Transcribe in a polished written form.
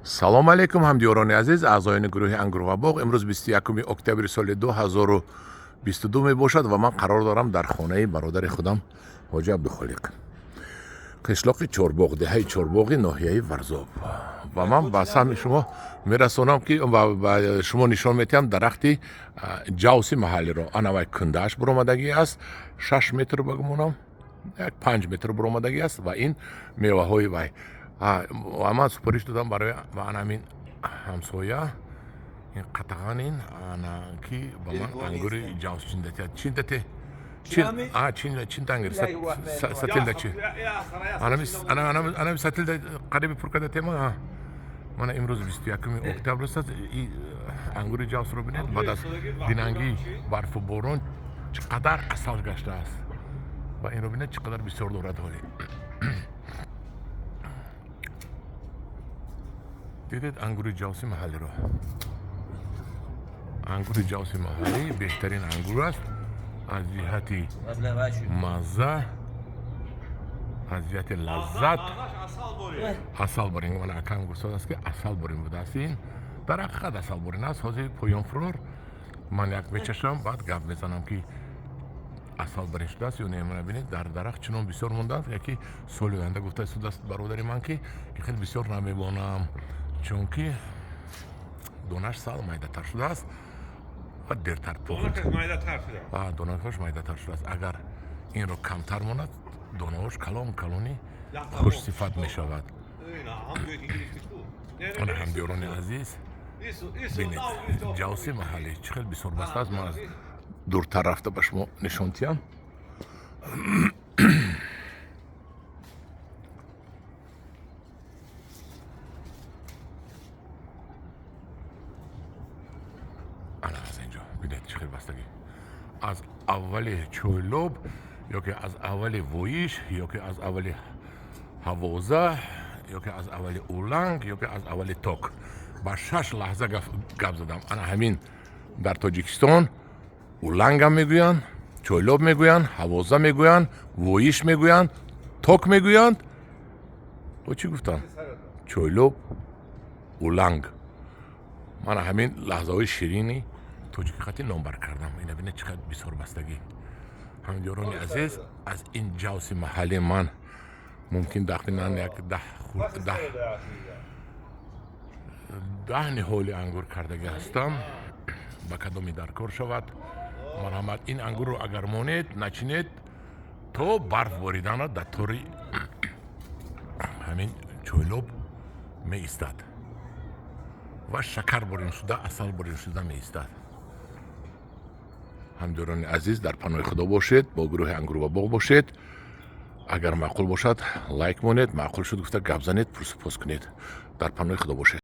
Салом алейкум, ҳамдиёрони азиз, аъзоёни гурӯҳи Ангур ва боғ. Имрӯз 21 октябри соли 2022 мебошад ва ман қарор дорам дар хонаи бародари худам Ҳоҷи Абдухолиқ, қишлоқи Чорбоғ, деҳаи Чорбоғи ноҳияи Варзоб. Ва ман ба саҳми шумо мерасонам, ки ба шумо нишон медиҳам дарахти ҷавси маҳаллиро. Ана вай кундааш буромадагӣ аст, 6 метр, ба гумонам, як 5 метр буромадагӣ аст ва ин меваҳои вай. Ва ман супориш додам барои ба ана ҳамин ҳамсоя, ин қатағанин, ана ки ба ман ангури ҷавс чиндате, чиндате, чин тангир сатилда чи анами сатилда қариби пур карда тема. Мана имрӯз 21 октябр аст. Ангури ҷавсро бинед, баъд аз динангии барфу борон чӣ қадар асал гаштааст ва инро бинед, чӣ қадар бисёр дорад. Ҳоле дидед ангури ҷавси маҳаллиро. Ангури ҷавси маҳаллӣ беҳтарин ангур аст аз ҷиҳати мазза, аз ҷиҳати лаззат. Асал борин. Мана акам гуфтааст, ки асал борин будааст. Ин дар ҳақиқат асал борин аст. Ҳозир поён фурор, ман як мечашам, баъд гап мезанам, ки асал барин шудааст ё не. Мана бинед, дар дарахт чунон бисёр мондааст, яки соли оянда гуфта истодааст бародари ман, ки хеле бисёр намебонам, чунки донаш сал майдатар шудааст ва дертар пухт. Донаҳош майдатар шудааст. Агар инро камтар монад, донаҳош калон калони хушсифат мешавад. Ана, ҳамдиёрони азиз, бинед, ҷавси маҳаллӣ чӣ хел бисёр бастааст. Ман аз дуртар рафта ба шумо нишон диҳам. Ана аз инҷо бинед, чӣ хел бастагӣ. Аз аввали чойлоб ё ки аз аввали воиш, ё ки аз аввали ҳавоза, ё ки аз аввали уланг, ё ки аз аввали ток, ба шаш лаҳза гап задам. Ана ҳамин дар Тоҷикистон улангам мегӯянд, чойлоб мегӯянд, ҳавоза мегӯянд, воиш мегӯянд, ток мегӯянд. Бо чӣ гуфтам? Чойлоб, уланг. Мана ҳамин лаҳзаҳои ширини тоҷики хати номбар кардам. Ина бинед, чӣ қадр бисёр бастагӣ. Ҳамдиёрони азиз, аз ин ҷавси маҳалли ман мумкин тахминан як 10 ниҳоли ангур кардагӣ ҳастам. Ба кадоми дар кор шавад, марҳамат. Ин ангурро агар монед, начинед, то барф боридана дар тори ҳамин чойлоб меистад ва шакар борин шуда, асал борин шуда меистад. Ҳамдиёрони азиз, дар паноҳи Худо бошед, бо гурӯҳи Ангур ва боғ бошед. Агар маъқул бошад, лайк монед, маъқул шуд гуфта гап занед, пурсупос кунед. Дар паноҳи Худо бошед.